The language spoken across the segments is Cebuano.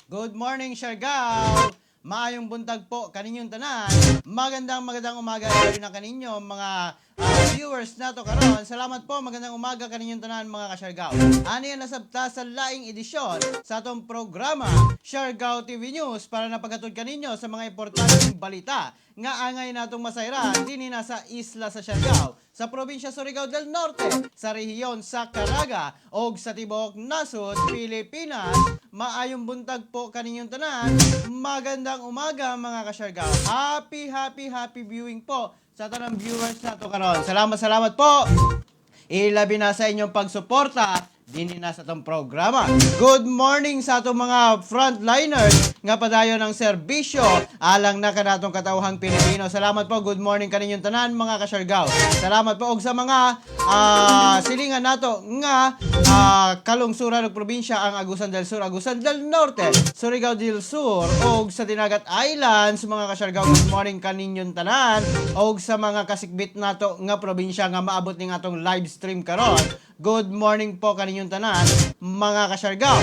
Good morning, Siargao! Maayong buntag po kaninyong tanan. Magandang magandang umaga lalo na kaninyo mga viewers nato karon. Salamat po, magandang umaga kaninyong tanan, mga kasyargao. Ani ang nasabta sa laing edisyon sa atong programa Siargao TV News para napagatod kaninyo sa mga importanteng balita nga angay natong masayran dinhi na sa isla sa Siargao, sa probinsya Surigao del Norte, sa rehiyon sa Caraga og sa tibuok nasod Pilipinas. Maayong buntag po kaninyong tanan. Magandang umaga, mga kasyargao. Happy, happy, happy viewing po sa tanang viewers nato karon. Salamat, salamat po. Ilabi na sa inyong pagsuporta dinhi na sa atong programa. Good morning sa atong mga frontliners nga padayon ng serbisyo alang na kanatong katawhang Pilipino. Salamat po. Good morning kaninyong tanan, mga kasyargao. Salamat po og sa mga silingan nato nga kalungsuran ug probinsya, ang Agusan del Sur, Agusan del Norte, Surigao del Sur og sa Dinagat Islands, mga kasyargao. Good morning kaninyong tanan og sa mga kasikbit nato nga probinsya nga maabot ning atong live stream karon. Good morning po kaninyong tanan, mga kasyargao.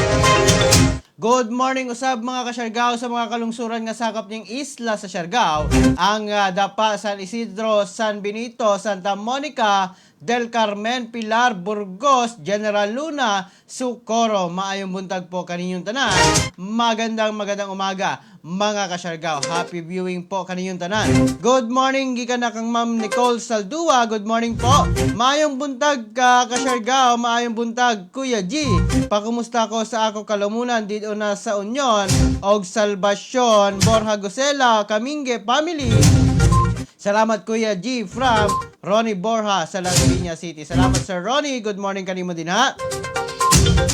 Good morning usab, mga kasyargao, sa mga kalungsuran nga sakop ning isla sa Siargao, ang Dapa, San Isidro, San Benito, Santa Monica, Del Carmen, Pilar, Burgos, General Luna, Socorro. Maayong buntag po kaninyong tanan. Magandang magandang umaga, mga kasyargao. Happy viewing po kaninyong tanan. Good morning gikan na kang Ma'am Nicole Saldua. Good morning po. Maayong buntag ka kasyargao, maayong buntag, Kuya G. Pakumusta ko sa ako kalumunan dito na sa Union og Salvacion, Borja Gosela, Kaminge family. Salamat, Kuya G, from Ronnie Borja sa Las Piñas City. Salamat, Sir Ronnie. Good morning kanimo din ha.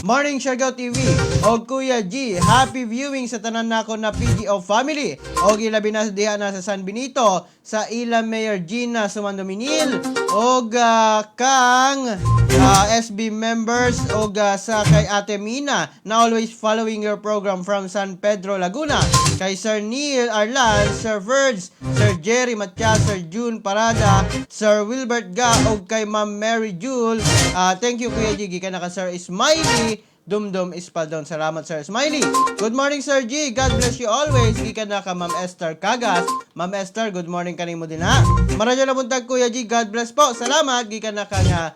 Morning, Siargao TV o Kuya G, happy viewing sa tanan nako na PGO family. O ilabi na diha na sa San Benito, sa ila Mayor Gina Sumandominil og kang SB members og sa kay Ate Mina na always following your program from San Pedro, Laguna. Kay Sir Neil Arlan, Sir Verge, Sir Jerry Matias, Sir June Parada, Sir Wilbert Ga og kay Ma'am Mary Jule. Thank you, Kuya G. Gikan na ka Sir Smiley Dumdum Espaldon. Salamat, Sir Smiley. Good morning, Sir G. God bless you always. Gikan na ka Ma'am Esther Cagas. Ma'am Esther, good morning kanimo din ha. Maradyo na buntag, Kuya G. God bless po. Salamat. Gikan na ka nga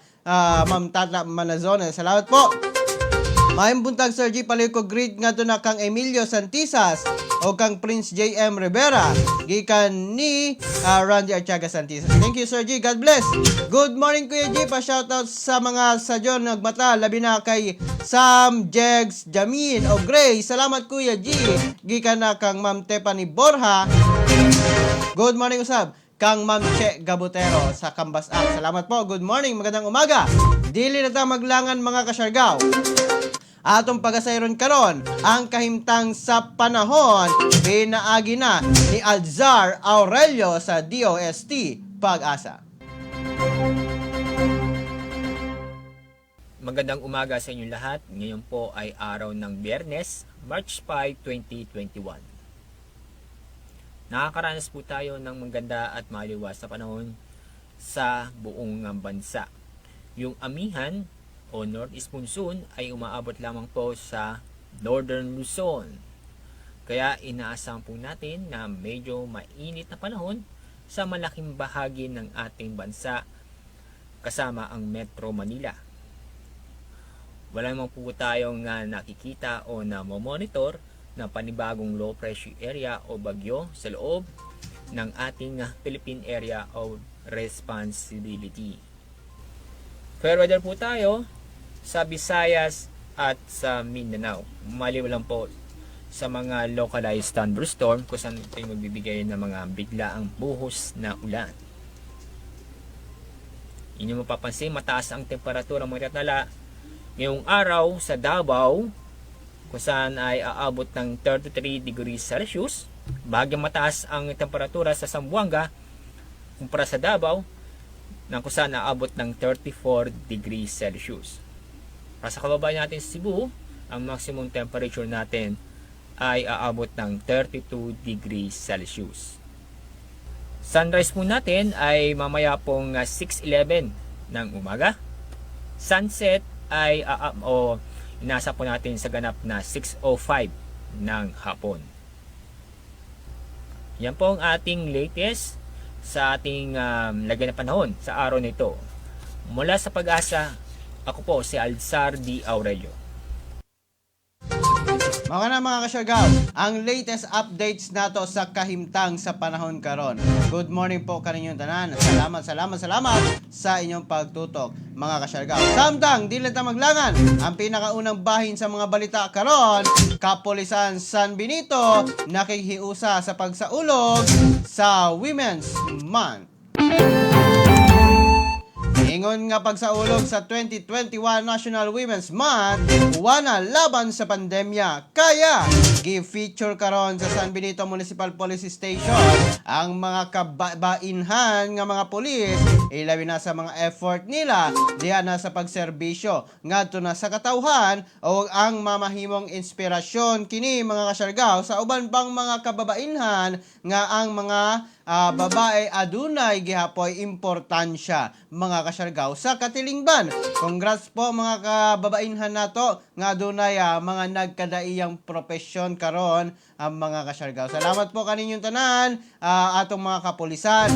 Ma'am Tata Manazone. Salamat po. Maayong buntag, Sir G. Paliw ko greet nga na kang Emilio Santisas o kang Prince J.M. Rivera. Gikan ni Randy Archaga Santisas. Thank you, Sir G. God bless. Good morning, Kuya G. Pa-shoutout sa mga sadyon nagmata. Labi na kay Sam, Jegs, Jamin o Gray. Salamat, Kuya G. Gikan na kang Ma'am Tepani Borja. Good morning usab kang Ma'am Che Gabutero sa Kambasak. Salamat po. Good morning. Magandang umaga. Dili na ta maglangan, mga kasyargaw. Atong pagasayron karon ang kahimtang sa panahon pinaagi na ni Alzar Aurelio sa DOST Pag-asa. Magandang umaga sa inyong lahat. Ngayon po ay araw ng Biyernes, March 5, 2021. Nakakaranas po tayo ng maganda at maliwas na panahon sa buong bansa. Yung amihan o Northeast Monsoon ay umaabot lamang po sa Northern Luzon. Kaya inaasahan po natin na medyo mainit na panahon sa malaking bahagi ng ating bansa kasama ang Metro Manila. Wala naman po tayong nakikita o na monitor na panibagong low pressure area o bagyo sa loob ng ating Philippine Area of Responsibility. Fair weather po tayo sa Visayas at sa Mindanao. Maliw lang po sa mga localized thunderstorm kung saan ito yung magbibigay ng mga biglaang buhos na ulan. Inyo mapapansin, mataas ang temperatura, mga tatala, ngayong araw sa Davao kung saan ay aabot ng 33 degrees Celsius. Bahagyang mataas ang temperatura sa Zamboanga kumpara sa Davao na kung saan aabot ng 34 degrees Celsius. Para sa kababayan natin sa Cebu, ang maximum temperature natin ay aabot ng 32 degrees Celsius. Sunrise po natin ay mamaya pong 6:11 ng umaga. Sunset ay o inasa po natin sa ganap na 6:05 ng hapon. Yan po ang ating latest sa ating lagay na panahon sa araw nito. Mula sa Pag-asa, ako po si Alzar D. Aurelio. Mga na mga kasyargaw, ang latest updates nato sa kahimtang sa panahon karon. Good morning po kaninyong tanan. Salamat, salamat, salamat sa inyong pagtutok, mga kasyargaw. Samtang, dili ta maglangan, ang pinakaunang bahin sa mga balita karon, Kapulisan San Benito nakikiusa sa pagsaulog sa Women's Month. Ingon nga pagsaulog sa 2021 National Women's Month, wana laban sa pandemya. Kaya, gi-feature karon sa San Benito Municipal Police Station ang mga kababainhan nga mga pulis, ilabi na sa mga effort nila diha na sa pagserbisyo ngadto na sa katawhan o ang mamahimong inspirasyon kini, mga kasyargaw, sa uban pang mga kababainhan nga ang mga babae adunay gihapoy importansya, mga kasyargaw, sa katilingban. Congrats po, mga kababainhan nato nga adunay mga nagkadaiyang propesyon karon ang mga kasyargaw. Salamat po kaninyong tanan, atong mga kapulisan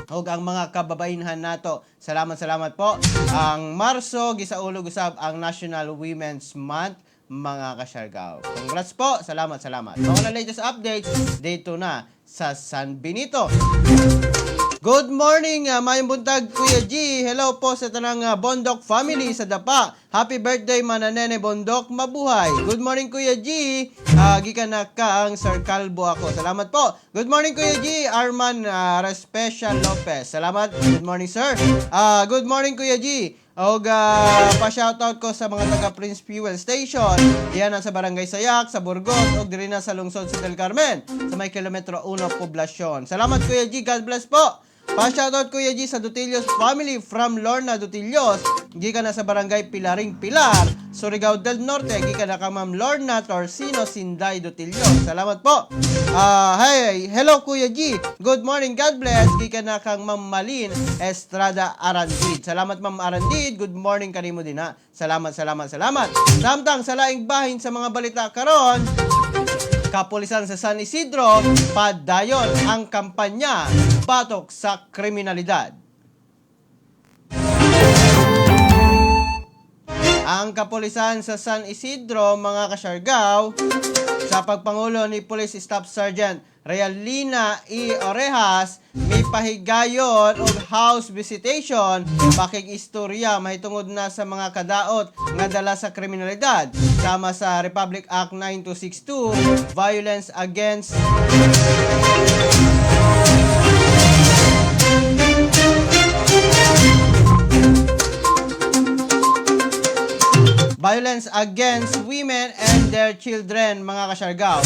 ug ang mga kababainhan nato. Salamat, salamat po. Ang Marso gisaulog usab ang National Women's Month, mga kasyargaw. Congrats po. Salamat, salamat. Mga latest updates dito na sa San Benito. Good morning, maayong buntag, Kuya G. Hello po sa tanang Bondok family sa Dapa. Happy birthday, Mananene Bondok, mabuhay. Good morning, Kuya G. Gikan na kang Sir Calvo ako. Salamat po. Good morning, Kuya G. Arman Respecia Lopez. Salamat. Good morning, sir. Good morning, Kuya G. Og pa-shoutout ko sa mga taga Prince Fuel Station. Diyan na sa Barangay Sayak, sa Burgos, ug diri na sa lungsod sa Del Carmen, sa may kilometro 1 poblasyon. Salamat, Kuya G. God bless po. Pa-shoutout, Kuya G, sa Dutillos family from Lorna Dutillos. Gikan na sa Barangay Pilaring Pilar, Surigao del Norte. Gikan na ka Ma'am Lorna Torsino Sinday Dutillos. Salamat po. Hey, hello, Kuya G. Good morning, God bless. Gikan na kang Ma'am Malin Estrada Arandid. Salamat, Ma'am Arandid. Good morning kanimo din ha. Salamat, salamat, salamat. Samtang sa laing bahin sa mga balita karon, Kapulisan sa San Isidro, padayon ang kampanya batok sa kriminalidad. Ang kapulisan sa San Isidro, mga kasyargaw, sa pagpangulo ni Police Staff Sergeant Realina E. Orejas, may pahigayon og house visitation, pakig-istorya mahitungod na sa mga kadaot nga dala sa kriminalidad sama sa Republic Act 9262, Violence Against Violence Against Women and Their Children, mga kasyargaw.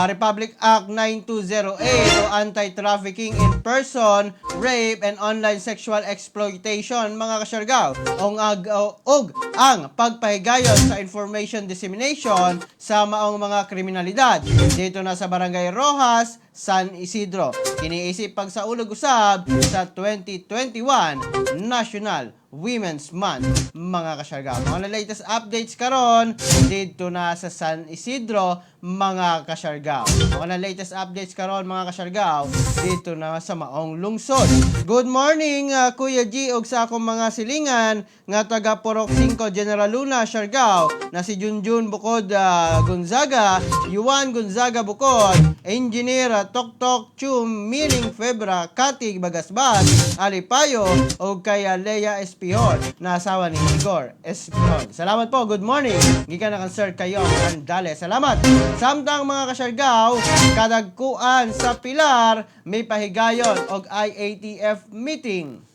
Republic Act 9208 o Anti-Trafficking in Person, Rape, and Online Sexual Exploitation, mga kasyargaw. Og ang pagpahigayon sa information dissemination sa maong mga kriminalidad. Dito na sa Barangay Rojas, San Isidro. Kiniisip pagsaulog usab sa 2021 National Women's Month, mga kasyargaw. Mga latest updates karon dito na sa San Isidro, mga kasyargaw. Mga latest updates karon, mga kasyargaw, dito na sa maong lungsod. Good morning, Kuya G, ug sa akong mga silingan nga taga Purok 5 General Luna, Siargao, na si Junjun Bukod Gonzaga, Yuan Gonzaga Bukod, Engineer Tok Chum Miling Febra Katig Bagasbas Alipayo ug kay Lea Espihon na asawa ni Igor Espihon. Salamat po, good morning. Gikan na kang Sir Kayong Andale. Salamat. Samtang, mga kasyargaw, kadagkuan sa Pilar may pahigayon og IATF meeting.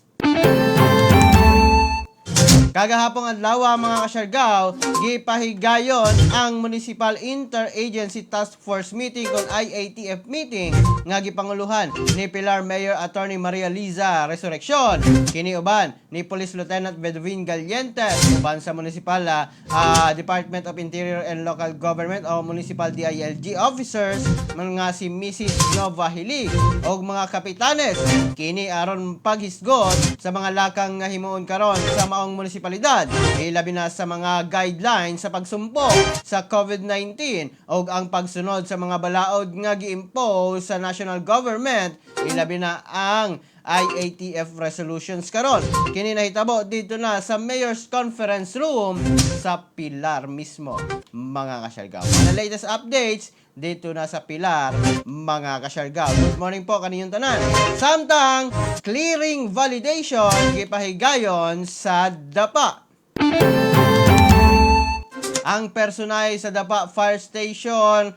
Kagahapong adlaw, mga kasyargaw, gipahigayon ang Municipal Interagency Task Force meeting kon IATF meeting nga gipanguluhan ni Pilar Mayor Attorney Maria Liza Resurreccion. Kini uban ni Police Lieutenant Bedwin Galientes, uban sa Municipal Department of Interior and Local Government o Municipal DILG officers mga si Mrs. Nova Hilig og mga kapitanes, kini aron paghisgot sa mga lakang nga himuon karon sa maong munisipalidad. munisipalidad, ilabi na sa mga guidelines sa pagsumpo sa COVID-19 o ang pagsunod sa mga balaod nga gi-impose sa national government, ilabi na ang IATF resolutions karon. Kini nahitabo dito na sa Mayor's Conference Room sa Pilar mismo, mga kasyargaw. Mga latest updates dito na sa Pilar, mga kasyargaw. Good morning po kaninyong tanan. Samtang clearing validation gipahigayon sa Dapa. Ang personay sa Dapa Fire Station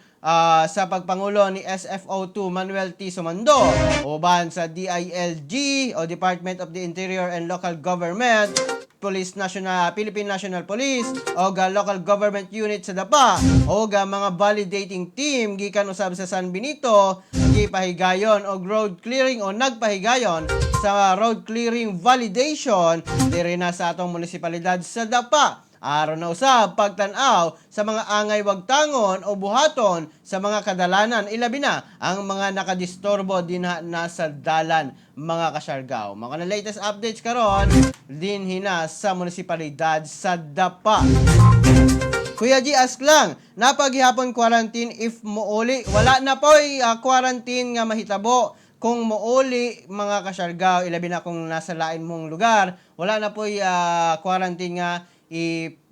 sa pagpangulo ni SFO2 Manuel T. Sumando uban sa DILG o Department of the Interior and Local Government, Police National, Philippine National Police o local government unit sa Dapa o mga validating team gikan usab sa San Benito, gipahigayon og road clearing o nagpahigayon sa road clearing validation diri na sa atong munisipalidad sa Dapa aron na usab pagtan-aw sa mga angay wagtangon o buhaton sa mga kadalanan, ilabi na ang mga nakadisturbo dinha na sa dalan, mga kasyargaw. Mga na latest updates karon dinhi na sa munisipalidad sa Dapa. Kuya G, ask lang, naa pa gihapon quarantine if muuli? Wala na po'y quarantine nga mahitabo kung muuli, mga kasyargaw, ilabi na kung nasa lain mong lugar. Wala na po'y quarantine nga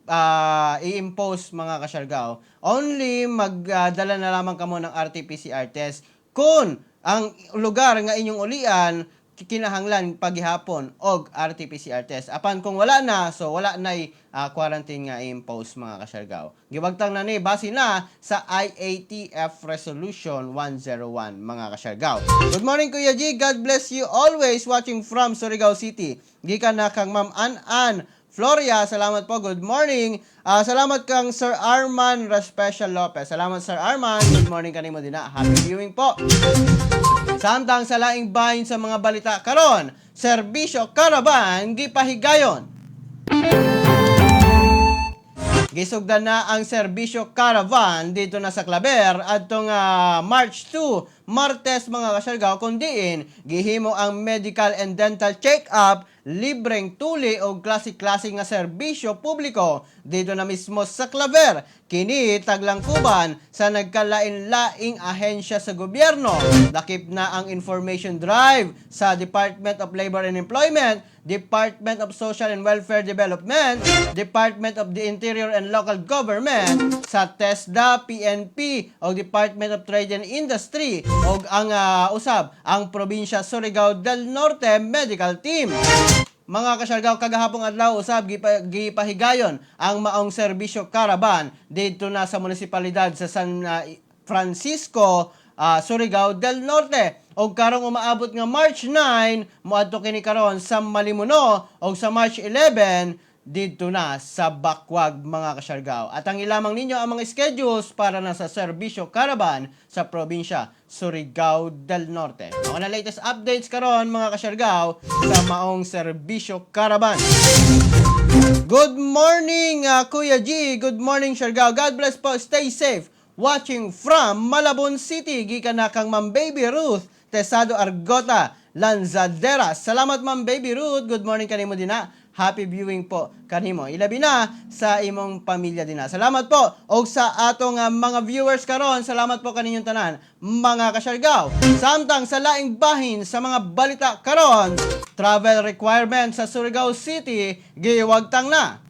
i-impose, mga kasyargaw. Only magdala na lamang kamo ng RT-PCR test kung ang lugar nga inyong ulian kinahanglan paghihapon og RT-PCR test. Apan kung wala na, so wala na quarantine nga i-impose, mga kasyargaw. Giwagtang na ni base na sa IATF Resolution 101, mga kasyargaw. Good morning, Kuya G. God bless you always, watching from Surigao City. Gikan na kang Ma'am An-An Floria, salamat po. Good morning. Salamat kang Sir Arman Respecial Lopez. Salamat, Sir Arman. Good morning kanimo din na. Happy viewing po. Samtang sa laing bahin sa mga balita karon, serbisyo caravan gipahigayon. Gisugdan na ang serbisyo caravan dito na sa Claver adtong March 2, Martes, mga kasyargaw, kung diin gihimo ang medical and dental check-up, libreng tuli o klase-klase nga serbisyo publiko dito na mismo sa Claver. Kini taglangkuban sa nagkalain-laing ahensya sa gobyerno. Lakip na ang information drive sa Department of Labor and Employment, Department of Social and Welfare Development, Department of the Interior and Local Government, sa TESDA, PNP, o Department of Trade and Industry, o ang usab ang Probinsya Surigao del Norte Medical Team. Mga kasyargaw, kagahapong adlaw usab gipahigayon ang maong serbisyo caravan dito na sa munisipalidad sa San Francisco, Surigao del Norte. Og karong umaabot nga March 9, moadto kini karon sa Malimuno og sa March 11 dito na sa Bacuag, mga kasyargaw. At ang ilamang ninyo ang mga schedules para na sa serbisyo caravan sa probinsya Surigao del Norte. Mga na latest updates karon, mga kasyargaw, sa maong serbisyo caravan. Good morning, Kuya G. Good morning, Siargao. God bless po. Stay safe. Watching from Malabon City. Gikan na kang Ma'am Baby Ruth Tesado Argota Lanzadera. Salamat, Ma'am Baby Ruth. Good morning kanimo din na. Happy viewing po kanimo. Ilabi na sa imong pamilya din na. Salamat po og sa atong mga viewers karon. Salamat po kaninyong tanan, mga kasyargaw. Samtang sa laing bahin sa mga balita karon, travel requirements sa Surigao City giwagtang na.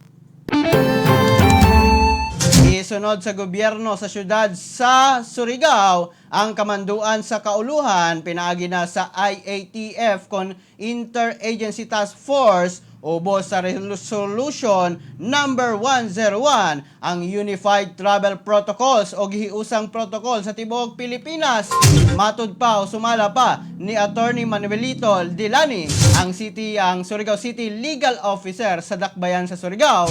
Isunod sa gobyerno sa syudad sa Surigao ang kamanduan sa kauluhan pinaagi na sa IATF kon Interagency Task Force ubos sa Resolution number 101, ang Unified Travel Protocols o gihiusang protocol sa tibuok Pilipinas. Matud pa o sumala pa ni Attorney Manuelito Dilani, ang Surigao City Legal Officer sa Dakbayan sa Surigao,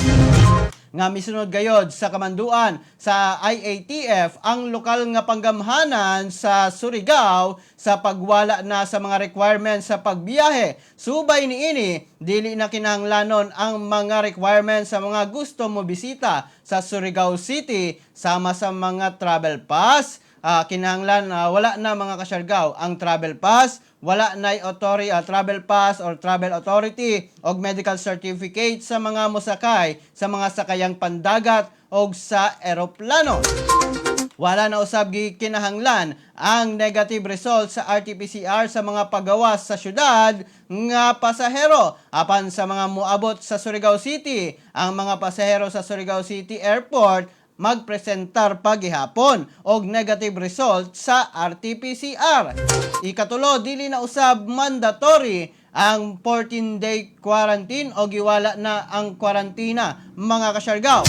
nga misunod gayod sa kamanduan sa IATF ang lokal nga panggamhanan sa Surigao sa pagwala na sa mga requirements sa pagbiyahe. Subay niini, dili na kinahanglanon ang mga requirements sa mga gusto mo bisita sa Surigao City sama sa mga travel pass, Kinahanglan wala na, mga kasyargaw, ang travel pass, wala na authority, travel pass or travel authority og medical certificate sa mga mosakay sa mga sakayang pandagat og sa eroplano. Wala na usab gikinahanglan ang negative result sa RT-PCR sa mga pagawas sa syudad nga pasahero. Apan sa mga muabot sa Surigao City, ang mga pasahero sa Surigao City Airport magpresentar pagihapon og negative result sa RT-PCR. Ikatulo, dili na usab mandatory ang 14-day quarantine o giwala na ang kwarantina, mga kasyargaw.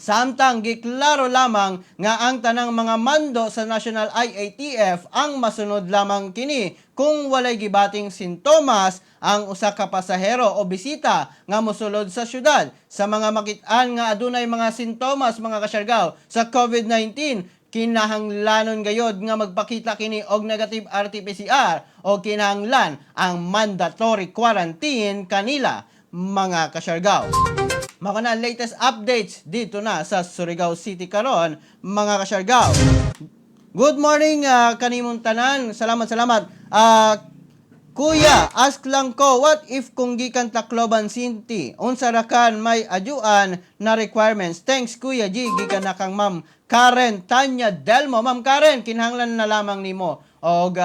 Samtang giklaro lamang nga ang tanang mga mando sa National IATF ang masunod lamang kini kung walay gibating sintomas ang usa ka pasahero o bisita nga mosulod sa syudad. Sa mga makit-an nga adunay mga sintomas, mga kasyargaw, sa COVID-19, kinahanglanon gayod nga magpakita kini og negative RT-PCR o kinahanglan ang mandatory quarantine kanila, mga kasyargaw. Mao na ang latest updates dito na sa Surigao City karon, mga kasyargaw. Good morning kanimong tanan. Salamat, salamat. Kuya, ask lang ko, what if kung gikan Tacloban City, unsa ra kan may ajuan na requirements? Thanks, Kuya G, gikan na kang Ma'am Karen Tanya Delmo. Ma'am Karen, kinahanglan na lamang nimo og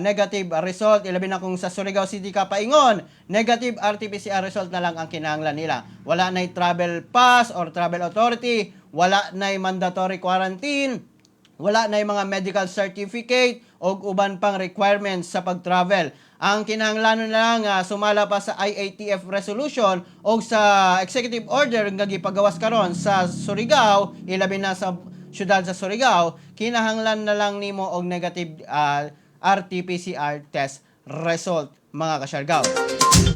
negative result, ilabi na kung sa Surigao City ka paingon, negative RT-PCR result na lang ang kinahanglan nila. Wala na travel pass or travel authority, wala na mandatory quarantine, wala na yung mga medical certificate o uban pang requirements sa pag-travel. Ang kinahanglanon na lang sumala pa sa IATF resolution o sa executive order nga gipagawas karon sa Surigao, ilabi na sa syudad sa Surigao, kinahanglan na lang nimo og negative RT-PCR test result, mga kasyargaw.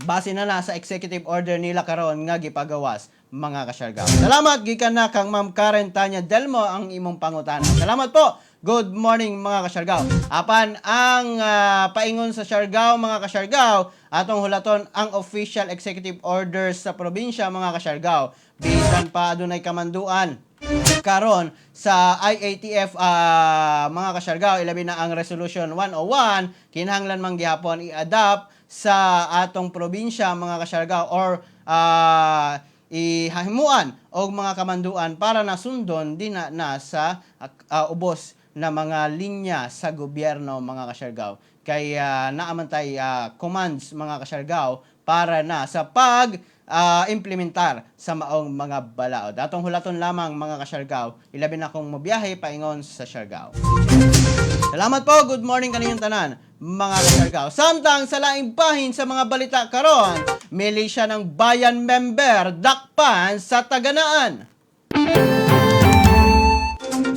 Base na sa executive order nila karon nga gipagawas, mga kasyargaw. Salamat, gikan na kang Ma'am Karen Tanya Delmo ang imong pangutana. Salamat po. Good morning, mga kasyargaw. Apan ang paingon sa Siargao, mga kasyargaw, atong hulaton ang official executive orders sa probinsya, mga kasyargaw. Bisan pa adunay kamanduan karon sa IATF, mga kasyargaw, ilabi na ang Resolution 101, kinahanglan man gihapon i-adapt sa atong probinsya, mga kasyargaw, or ihahimuan og mga kamanduan para nasundon din na sa ubos na mga linya sa gobyerno, mga kasyargaw, kay naa man tay commands, mga kasyargaw, para na sa pag implementar sa maong mga balaod. Atong hulaton lamang, mga kasyargaw, ilabi na kung mobiyahe paingon sa Siargao. Salamat po, good morning kaninyong tanan, mga kasyargaw. Samtang sa laing bahin sa mga balita karon, milisya ng bayan member dakpan sa Taganaan.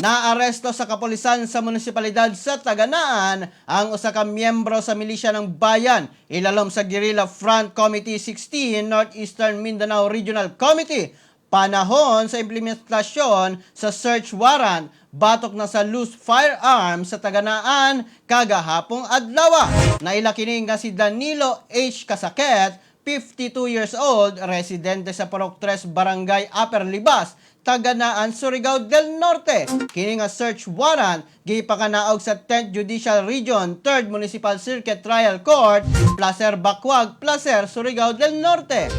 Naaresto sa kapulisan sa munisipalidad sa Taganaan ang usa ka miyembro sa milisya ng bayan ilalom sa Guerrilla Front Committee 16 Northeastern Mindanao Regional Committee panahon sa implementasyon sa search warrant batok na sa loose firearm sa Taganaan kagahapong adlaw. Naila kini nga si Danilo H. Kasaket, 52 years old, residente sa Purok 3, Barangay Upper Libas, Taganaan, Surigao del Norte. Kini nga search warrant gipakanaog sa 10th Judicial Region, 3rd Municipal Circuit Trial Court, Placer Bacuag, Placer, Surigao del Norte.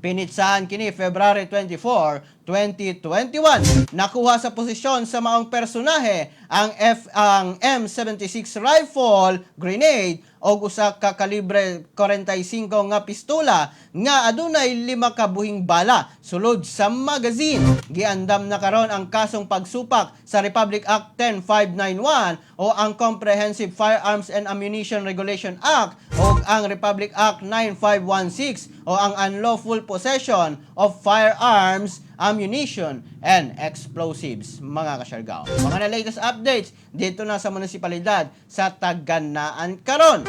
Pinitsahan kini February 24, 2021. Nakuha sa posisyon sa maong personahe ang M76 rifle, grenade og usa ka kalibre 45 nga pistola nga adunay 5 ka buhing bala sulod sa magazine. Giandam na karon ang kasong pagsupak sa Republic Act 10591 o ang Comprehensive Firearms and Ammunition Regulation Act o ang Republic Act 9516 o ang Unlawful Possession of Firearms, Ammunition, and Explosives, mga kasyargaw. Mga na latest updates dito na sa munisipalidad sa Taganaan karon.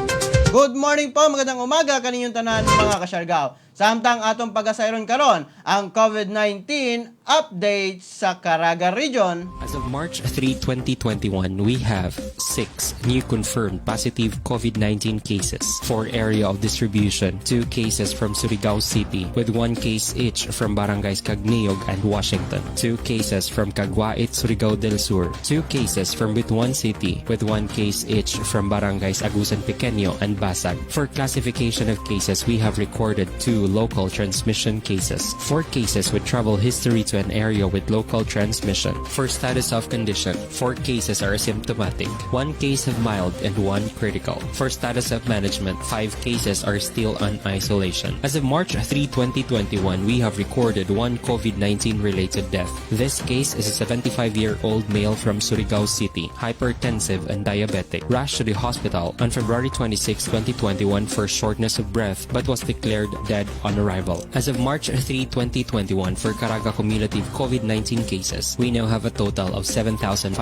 Good morning po, magandang umaga kaninyong tanan, mga kasyargaw. Samtang atong pagasayron karon ang COVID-19 update sa Caraga Region. As of March 3, 2021, we have six new confirmed positive COVID-19 cases. For area of distribution, two cases from Surigao City, with one case each from Barangays Cagniog and Washington, two cases from Cagwait, Surigao del Sur, two cases from Butuan City, with one case each from Barangays Agusan Pequeño and Basag. For classification of cases, we have recorded two local transmission cases, four cases with travel history to an area with local transmission. For status of condition, four cases are asymptomatic, one case of mild and one critical. For status of management, five cases are still on isolation. As of March 3, 2021, we have recorded one COVID-19 related death. This case is a 75-year-old male from Surigao City, hypertensive and diabetic, rushed to the hospital on February 26, 2021 for shortness of breath but was declared dead on arrival. As of March 3, 2021, for Caraga cumulative COVID-19 cases, we now have a total of 7,518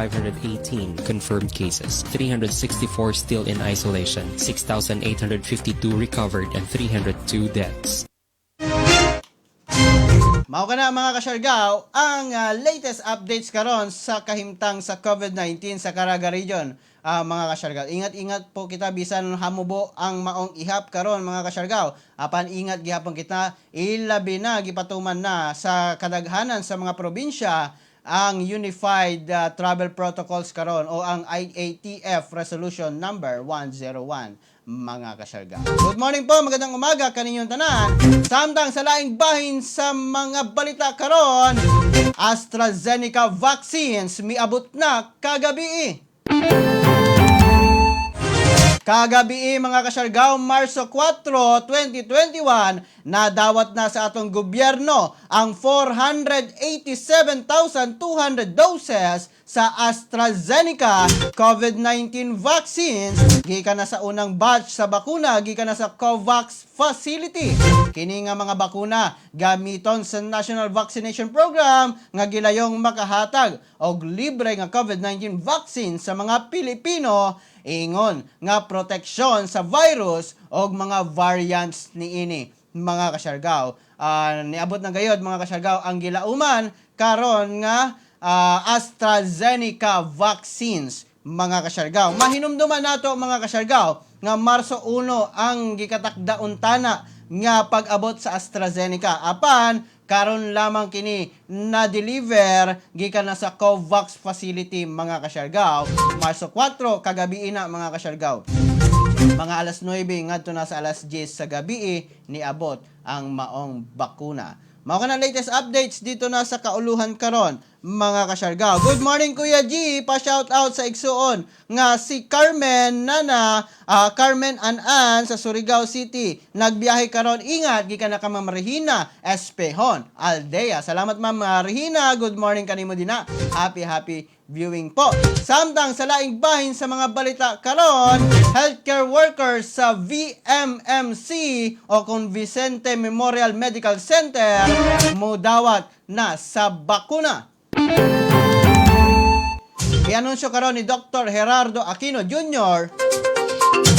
confirmed cases, 364 still in isolation, 6,852 recovered, and 302 deaths. Mao kana, mga kasyargaw, ang latest updates karon sa kahimtang sa COVID-19 sa Caraga Region. Mga kasyargaw, ingat-ingat po kita bisan hamubo ang maong ihap karon, mga kasyargaw. Apan ingat gihapon kita, ilabi na gipatuman na sa kadaghanan sa mga probinsya ang Unified Travel Protocols karon o ang IATF Resolution number 101, mga kasyargaw. Good morning po, magandang umaga kaninyong tanan. Samtang sa laing bahin sa mga balita karon, AstraZeneca vaccines miabot na kagabi. Kagabi, mga kasyargaw, Marso 4, 2021, nadawat na sa atong gobyerno ang 487,200 doses sa AstraZeneca COVID-19 vaccines gikan na sa unang batch sa bakuna gikan na sa COVAX Facility. Kini nga mga bakuna gamiton sa National Vaccination Program nga gilayong makahatag og libre nga COVID-19 vaccine sa mga Pilipino, ingon nga proteksyon sa virus og mga variants niini, mga kasyargaw. Niabot na gayod, mga kasyargaw, ang gilauman karon nga AstraZeneca vaccines, mga kasyargaw. Mahinumduman nato, mga kasyargaw, nga Marso 1 ang gikatakda untana nga pag-abot sa AstraZeneca. Apan karon lamang kini na-deliver gikan na sa COVAX Facility, mga kasyargaw. Marso 4 kagabi na, mga kasyargaw. Mga alas 9 ngadto na sa alas 10 sa gabi niabot ang maong bakuna. Mao kana latest updates dito na sa kauluhan karon, mga kasyargaw. Good morning, Kuya G, pa shout out sa igsuon nga si Carmen Nana, Carmen Anan sa Surigao City. Nagbiyahe karon, ingat gikan na ka Ma'am Regina Espehon Aldea. Salamat, Ma'am Regina. Good morning kanimo dina. Happy happy viewing po. Samtang sa laing bahin sa mga balita karon, healthcare workers sa VMMC o kung Vicente Memorial Medical Center mudawat na sa bakuna. Ianunsyo karon ni Dr. Gerardo Aquino Jr.,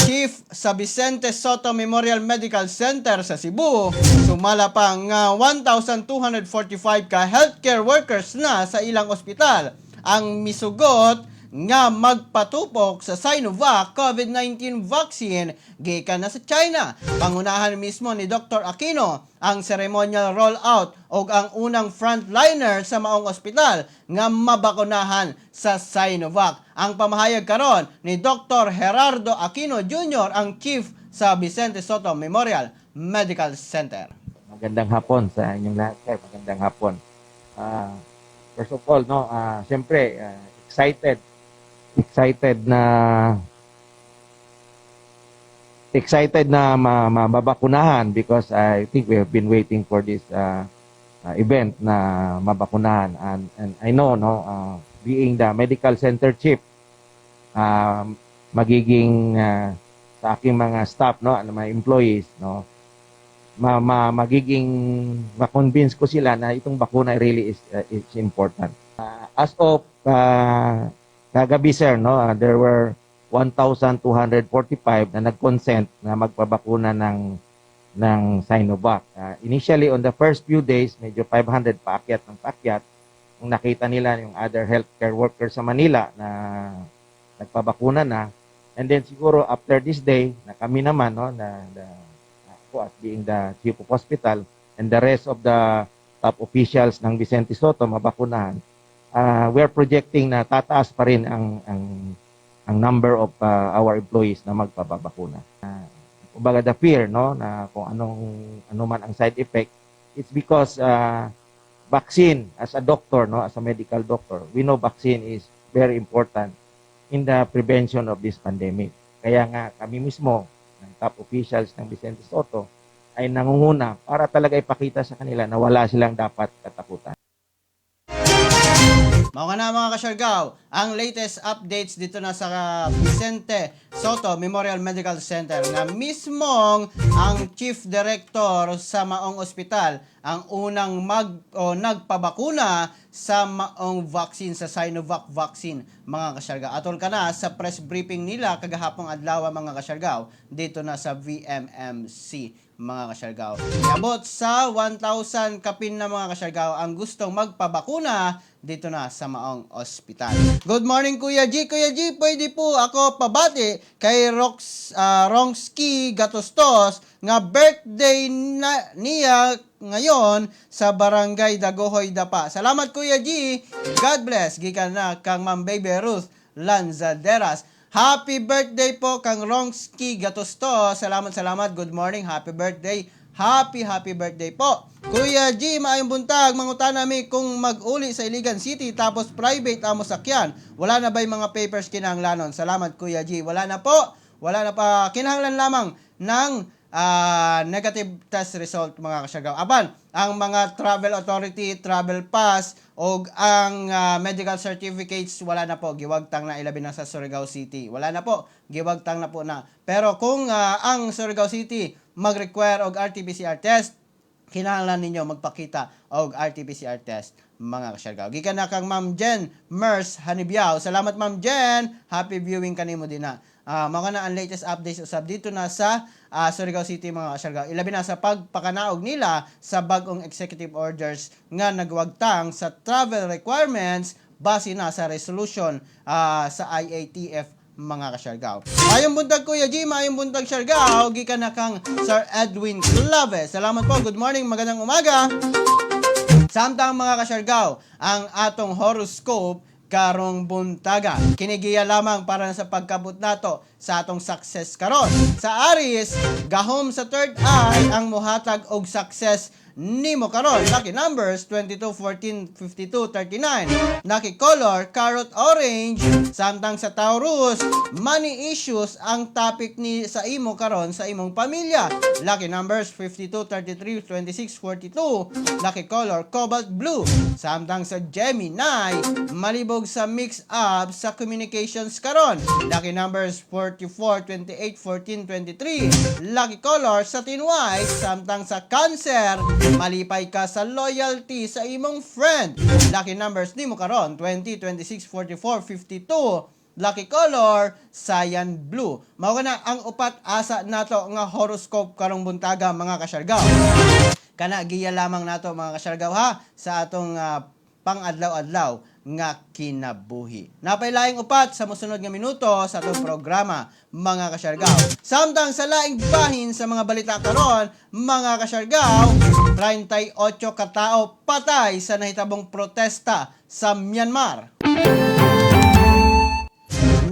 Chief sa Vicente Sotto Memorial Medical Center sa Cebu, sumala pa nga 1,245 ka healthcare workers na sa ilang ospital ang misugot nga magpatupok sa Sinovac COVID-19 vaccine gikan na sa China. Pangunahan mismo ni Dr. Aquino ang ceremonial rollout og ang unang frontliner sa maong ospital nga mabakunahan sa Sinovac. Ang pamahayag karon ni Dr. Gerardo Aquino Jr., ang chief sa Vicente Sotto Memorial Medical Center. Magandang hapon sa inyong lahat, sir. Magandang hapon. First of all, no, siyempre, excited na mabakunahan because I think we have been waiting for this event na mabakunahan and I know, no, being the medical center chief, magiging sa aking mga staff, no, and mga employees, no, ma, ma magiging ma-convince ko sila na itong bakuna really is important. As of kagabi, sir, no, there were 1,245 na nag-consent na magpabakuna ng ng Sinovac. Initially, on the first few days, medyo 500 paakyat ng paakyat. Nung nakita nila yung other healthcare workers sa Manila na nagpabakuna na, and then siguro after this day, na kami naman, no, na ako as being the chief of hospital, and the rest of the top officials ng Vicente Sotto mabakunahan, we are projecting na tataas pa rin ang number of our employees na magpapabakuna. Kumbaga the fear, no, na kung anong ano man ang side effect, it's because vaccine, as a doctor, no, as a medical doctor, we know vaccine is very important in the prevention of this pandemic. Kaya nga kami mismo ng top officials ng Vicente Sotto ay nangunguna para talaga ipakita sa kanila na wala silang dapat katakutan. Mao na, mga kasyargaw, ang latest updates dito na sa Vicente Sotto Memorial Medical Center nga mismong ang chief director sa maong ospital ang unang mag o nagpabakuna sa maong vaccine, sa Sinovac vaccine, mga kasyargaw. Atol kana sa press briefing nila kagahapong adlaw, mga kasyargaw, dito na sa VMMC, mga kasyargaw. Iabot sa 1,000 kapin na, mga kasyargaw, ang gustong magpabakuna dito na sa maong ospital. Good morning, Kuya G. Kuya G, pwede po ako pabati kay Rongski Gatostos nga birthday na niya ngayon sa Barangay Dagohoy, Dapa. Salamat, Kuya G. God bless. Gikan na kang Ma'am Baby Ruth Lanzaderas. Happy birthday po kang Rongski Gatosto. Salamat, salamat. Good morning. Happy birthday. Happy, happy birthday po. Kuya G, maayong buntag. Mangutana mi kung mag-uli sa Iligan City tapos private amo sakyan. Wala na ba'y mga papers kinahanglanon? Salamat, Kuya G. Wala na po. Wala na pa. Kinahanglan lamang ng negative test result, mga kasyargaw. Apan, ang mga travel authority, travel pass, o ang medical certificates, wala na po. Giwagtang na, ilabi na sa Surigao City. Wala na po. Giwagtang na po na. Pero kung ang Surigao City mag-require og RT-PCR test, kinahanglan ninyo magpakita og RT-PCR test, mga kasyargaw. Gikan na kang Ma'am Jen Mers Hanibiao. Salamat, Ma'am Jen. Happy viewing kanimo din na. Mao na ang latest updates usab dito na sa Surigao City, mga kasyargaw. Ilabi na sa pagpakanaog nila sa bag-ong executive orders nga nagwagtang sa travel requirements base na sa resolution sa IATF, mga kasyargaw. Maayong buntag, Kuya G, maayong buntag, Siargao, gikan na kang Sir Edwin Clave. Salamat po. Good morning, magandang umaga. Samtang, mga kasyargaw, ang atong horoscope karong buntaga. Kini giya lamang para sa pagkabot nato sa atong success karon. Sa Aries, gahom sa third eye ang muhatag og success nimo karon. Lucky numbers 22, 14, 52, 39. Lucky color carrot orange. Samtang sa Taurus, money issues ang topic ni sa imo karon sa imong pamilya. Lucky numbers 52, 33, 26, 42. Lucky color cobalt blue. Samtang sa Gemini, malibog sa mix up sa communications karon. Lucky numbers 44, 28, 14, 23. Lucky color satin white. Samtang sa Cancer, malipay ka sa loyalty sa imong friend. Lucky numbers nimo karon 20, 26, 44, 52. Lucky color, cyan blue. Mao na ang upat asa nato nga horoscope karong buntaga, mga kasyargaw. Kana giya lamang nato, mga kasyargaw, ha, sa atong pang-adlaw-adlaw nga kinabuhi. Napay laing upat sa mosunod nga minuto sa atong programa, mga kasyargaw. Samtang sa laing bahin sa mga balita karon, mga kasyargaw, 38 katao patay sa nahitabong protesta sa Myanmar.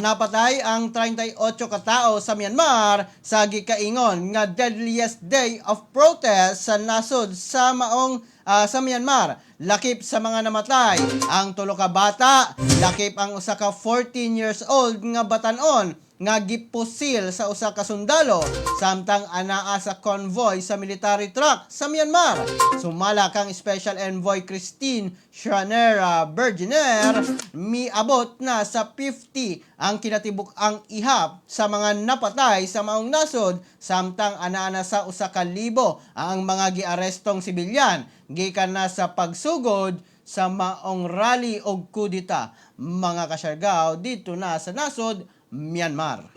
Napatay ang 38 katao sa Myanmar sa gikaingon nga deadliest day of protest sa nasod sa maong sa Myanmar. Lakip sa mga namatay ang tulo ka bata, lakip ang usa ka 14 years old nga batanon nga gipusil sa usa ka sundalo samtang anaa sa convoy sa military truck sa Myanmar. Sumala kang Special Envoy Christine Schraner Burgener, miabot na sa 50 ang kinatibuk-ang ihap sa mga napatay sa maong nasod samtang anaa na sa 1,000 ang mga giarestong sibilyan gikan na sa pagsugod sa maong rally og kudita, mga kasyargaw, dito na sa nasod Myanmar.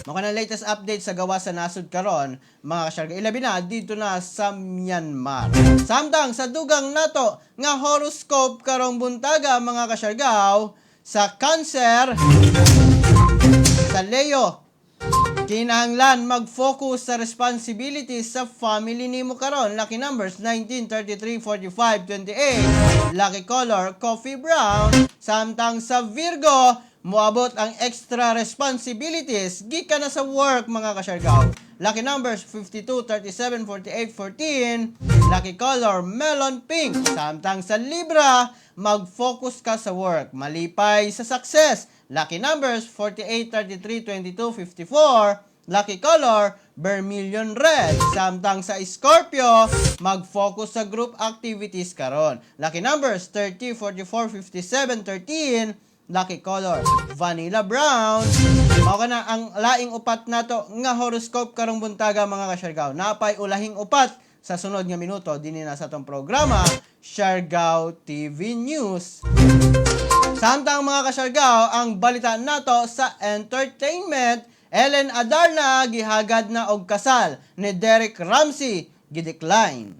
Mao na latest update sa gawa sa nasod karon, mga kasyargao, ilabi na dito na sa Myanmar. Samtang sa dugang nato nga horoscope karong buntaga, mga kasyargao, sa Cancer, sa Leo, kinahanglan mag-focus sa responsibilities sa family nimo karon. Lucky numbers 19, 33, 45, 28. Lucky color coffee brown. Samtang sa Virgo, moabot ang extra responsibilities gikan na sa work, mga kasyargao. Lucky numbers 52, 37, 48, 14. Lucky color melon pink. Samtang sa Libra, mag-focus ka sa work. Malipay sa success. Lucky numbers 48, 33, 22, 54. Lucky color, vermilion red. Samtang sa Scorpio, mag-focus sa group activities karon. Lucky numbers 30, 44, 57, 13. Lucky color, vanilla brown. Mao kana ang laing upat nato nga horoscope karong buntaga, mga kasyargao. Napay ulahing upat sa sunod nga minuto dinhi na sa atong programa, Siargao TV News. Samtang, mga kasyargao, ang balita nato sa entertainment, Ellen Adarna gihagad na og kasal ni Derek Ramsey, gidecline.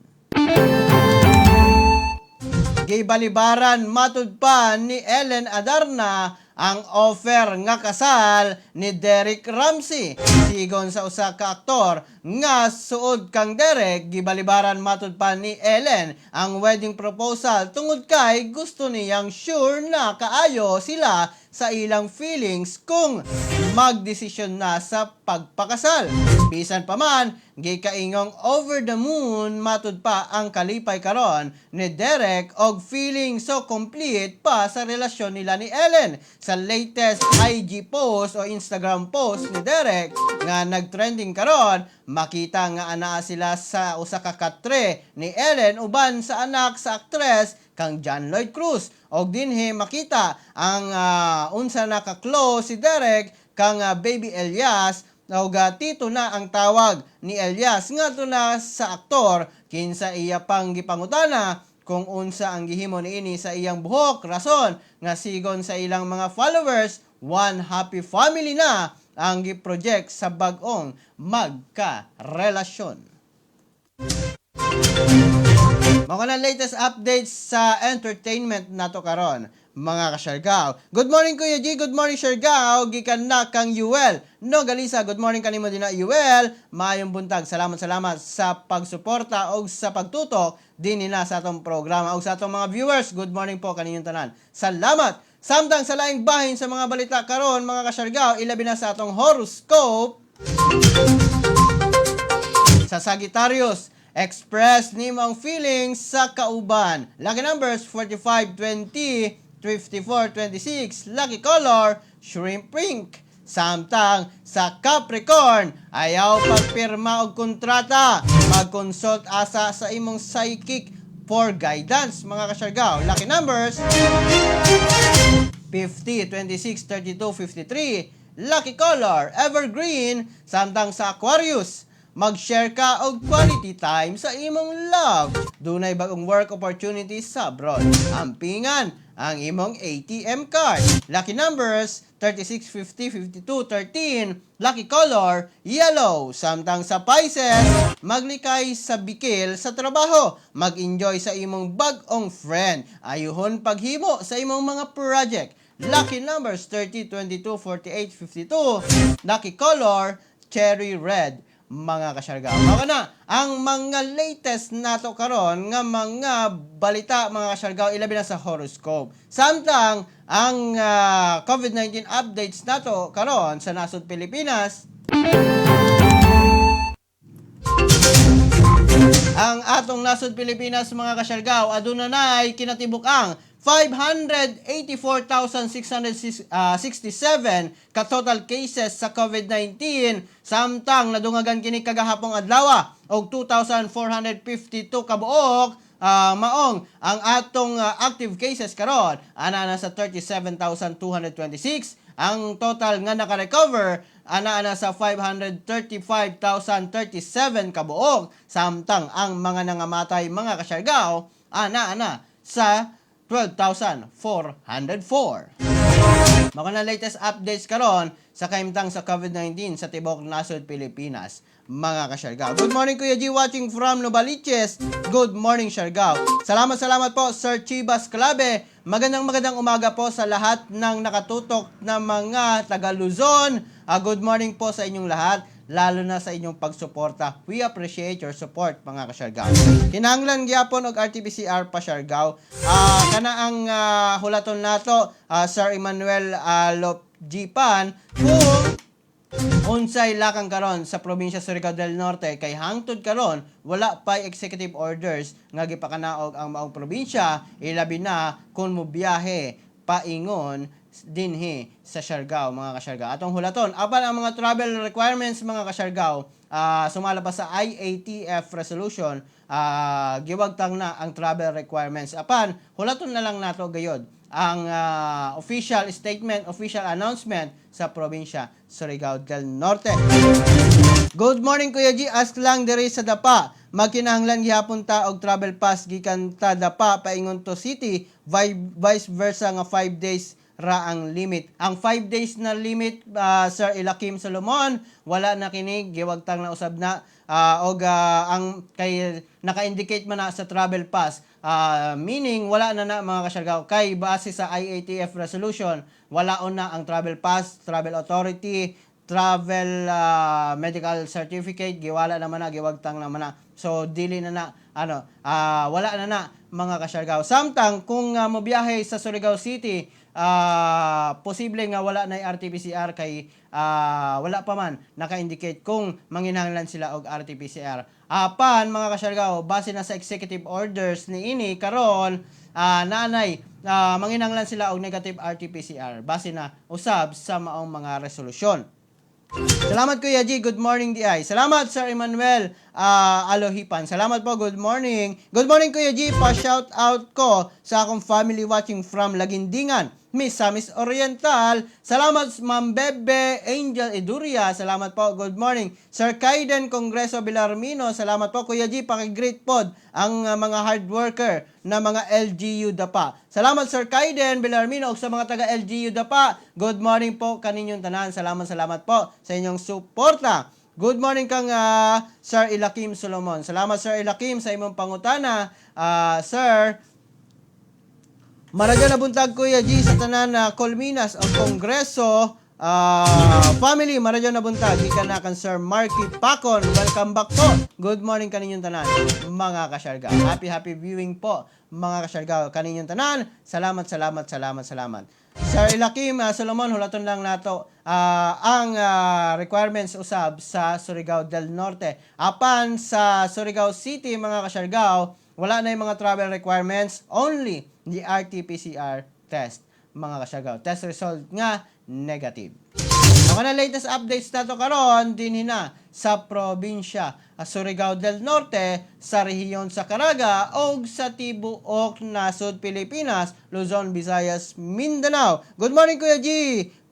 Gibalibaran matud pa ni Ellen Adarna ang offer nga kasal ni Derek Ramsey. Sigon sa usa ka aktor nga suod kang Derek, gibalibaran matud pa ni Ellen ang wedding proposal tungod kay gusto niyang sure na kaayo sila sa ilang feelings kung magdesisyon na sa pagpakasal. Bisan pa man, gikaingong over the moon matud pa ang kalipay karon ni Derek og feeling so complete pa sa relasyon nila ni Ellen. Sa latest IG post o Instagram post ni Derek nga nagtrending karon, makita nga anaa sila sa usa ka katre ni Ellen uban sa anak sa aktres kang John Lloyd Cruz. Og dinhi makita ang unsa naka-close si Derek kang baby Elias og tito na ang tawag ni Elias ngadto na sa aktor, kinsa iya pang gipangutana kung unsa ang gihimo niini sa iyang buhok, rason nga sigon sa ilang mga followers, one happy family na ang gi-project sa bag-ong magka-relasyon. Mao na latest updates sa entertainment nato karon, mga kasyargao. Good morning, Kuya G, good morning, Siargao, gikan na kang Yuel. No Galisa, good morning kanimo din na, Yuel. Maayong buntag. Salamat, salamat sa pagsuporta og sa pagtutok dinhi na sa atong programa og sa atong mga viewers. Good morning po kaninyong tanan. Salamat. Samtang sa laing bahin sa mga balita karon, mga kasyargao, ilabi na sa atong horoscope, sa Sagittarius, express nimo ang feelings sa kauban. Lucky numbers 45, 20, 54, 26. Lucky color, shrimp pink. Samtang sa Capricorn, ayaw pagpirma og kontrata. Mag-consult asa sa imong psychic for guidance, mga kasyargao. Lucky numbers 50, 26, 32, 53. Lucky color, evergreen. Samtang sa Aquarius, mag-share ka og quality time sa imong love. Dunay bagong work opportunities sa abroad. Ampingan ang imong ATM card. Lucky numbers 36, 50, 52, 13. Lucky color, yellow. Samtang sa Pisces, maglikay sa bikil sa trabaho. Mag-enjoy sa imong bag-ong friend. Ayuhon paghimo sa imong mga project. Lucky numbers 30, 22, 48, 52. Lucky color, cherry red, mga kasyargao. Mao na ang mga latest nato karon nga mga balita, mga kasyargao, ilabi na sa horoscope. Samtang ang COVID-19 updates nato karon sa nasod Pilipinas, ang atong nasod Pilipinas, mga kasyargao, aduna nay kinatibuk-ang 584,667 ka total cases sa COVID-19, samtang nadungagan kini kagahapong adlaw og 2,452 kabuok, maong ang atong active cases karon ana na sa 37,226. Ang total nga naka-recover ana na sa 535,037 kabuok, samtang ang mga nangamatay, mga kasyargao, ana ana sa 12,404. Mao na latest updates karon sa kahimtang sa COVID-19 sa tibok nasod Pilipinas, mga kasyargaw. Good morning, Kuya G, watching from Novaliches. Good morning, Siargao. Salamat, salamat po, Sir Chibas Clave. Magandang magandang umaga po sa lahat ng nakatutok na mga taga Luzon. Good morning po sa inyong lahat, lalo na sa inyong pagsuporta. We appreciate your support, mga kasyargaw. Kinahanglan gyapon og RT-PCR pa Siargao. Kana ang hulaton nato, Sir Emmanuel Lopjipan, kung unsay lakang karon sa probinsya Surigao del Norte kay hangtod karon wala pay executive orders nga gipakanaog ang maong probinsya, ilabi na kung mobiyahe paingon dinhi sa Siargao, mga kasyargao. Atong hulaton apan ang mga travel requirements, mga kasyargao, sumala pa sa IATF resolution, giwagtang na ang travel requirements. Apan hulaton na lang nato gayod ang official statement, official announcement sa probinsya Surigao del Norte. Good morning, Kuya G, ask lang diri sa Dapa. Magkinahanglan gihapon ta og travel pass gikan ta Dapa paingon to city, vice versa nga 5 days ra ang limit? Ang 5 days na limit, Sir Ilakim Solomon, wala na kini, giwagtang na usab na og ang kay naka-indicate man na sa travel pass. Meaning wala na na, mga kasyargaw, kay base sa IATF resolution, wala na ang travel pass, travel authority, travel medical certificate, giwala naman na, giwagtang naman na. So dili na na ano, wala na na, mga kasyargaw. Samtang kung mobiyahe sa Surigao City, posible nga wala na RT-PCR kay wala pa man naka-indicate kung manginahanglan sila og RT-PCR. Apan mga kasyargaw, base na sa executive orders ni ini karon, naanay manginahanglan sila og negative RT-PCR base na usab sa maong mga resolusyon. Salamat, Kuya G. Good morning diay. Salamat, Sir Emmanuel Alohipan. Salamat po. Good morning. Good morning, Kuya G. Pa-shout out ko sa akong family watching from Lagindingan, Misamis Oriental. Salamat, Ma'am Bebe Angel Iduria. Salamat po. Good morning. Sir Kaiden Congreso Villarmino. Salamat po. Kuya G, paki-greet pod ang mga hard worker na mga LGU Dapa. Salamat, Sir Kaiden Villarmino, ug sa mga taga LGU Dapa. Good morning po kaninyong tanan. Salamat, salamat po sa inyong suporta. Good morning kang Sir Ilakim Solomon. Salamat, Sir Ilakim, sa imong pangutana. Sir, Maradyo na buntag, Kuya G, sa tanan na Colminas o Kongreso family, maradyo na buntag. Gikan na kan Sir Marky Pacon. Welcome back po. Good morning kaninyong tanan, mga kasyargaw. Happy happy viewing po, mga kasyargaw, kaninyong tanan. Salamat, salamat, salamat, salamat. Sir Ilakim Solomon, hulaton lang nato ang requirements usab sa Surigao del Norte. Apan sa Surigao City, mga kasyargaw, wala na yung mga travel requirements, only the RT-PCR test, mga kasyargaw. Test result nga negative. Ang na latest updates nato karon dinhi na sa probinsya Surigao del Norte, sa rehiyon sa Caraga ug sa tibuok nasod Pilipinas, Luzon, Visayas, Mindanao. Good morning, Kuya G.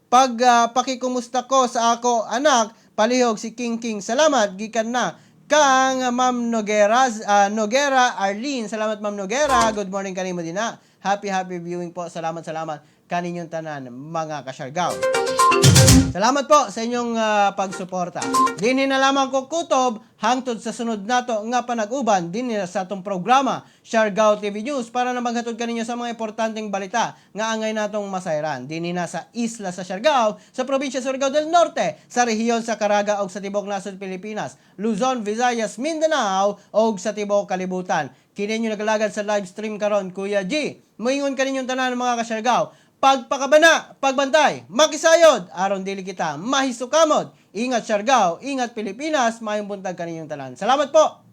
Pag pakikumusta ko sa ako anak, palihog si King King. Salamat gikan na kang Ma'am Noguera, Noguera Arlene. Salamat, Ma'am Noguera. Good morning kanimo din na. Happy happy viewing po. Salamat, salamat kaninyong tanan, mga kasyargaw. Salamat po sa inyong pagsuporta. Dinhi na lamang ko kutob hangtod sa sunod nato nga panag-uban dinhi na sa atong programa Siargao TV News para na maghatod kaninyo sa mga importanteng balita nga angay natong masayran dinhi na sa isla sa Siargao, sa probinsya Surigao del Norte, sa rehiyon sa Caraga ug sa tibuok nasod Pilipinas, Luzon, Visayas, Mindanao ug sa tibuok kalibutan. Kini inyo nagalagad sa live stream karon, Kuya G. Moingon kaninyong tanan, mga kasyargao. Pagpakabana, pagbantay, makisayod, aron dili kita mahisukamot. Ingat, Siargao, ingat, Pilipinas, maayong buntag kaninyong tanan. Salamat po.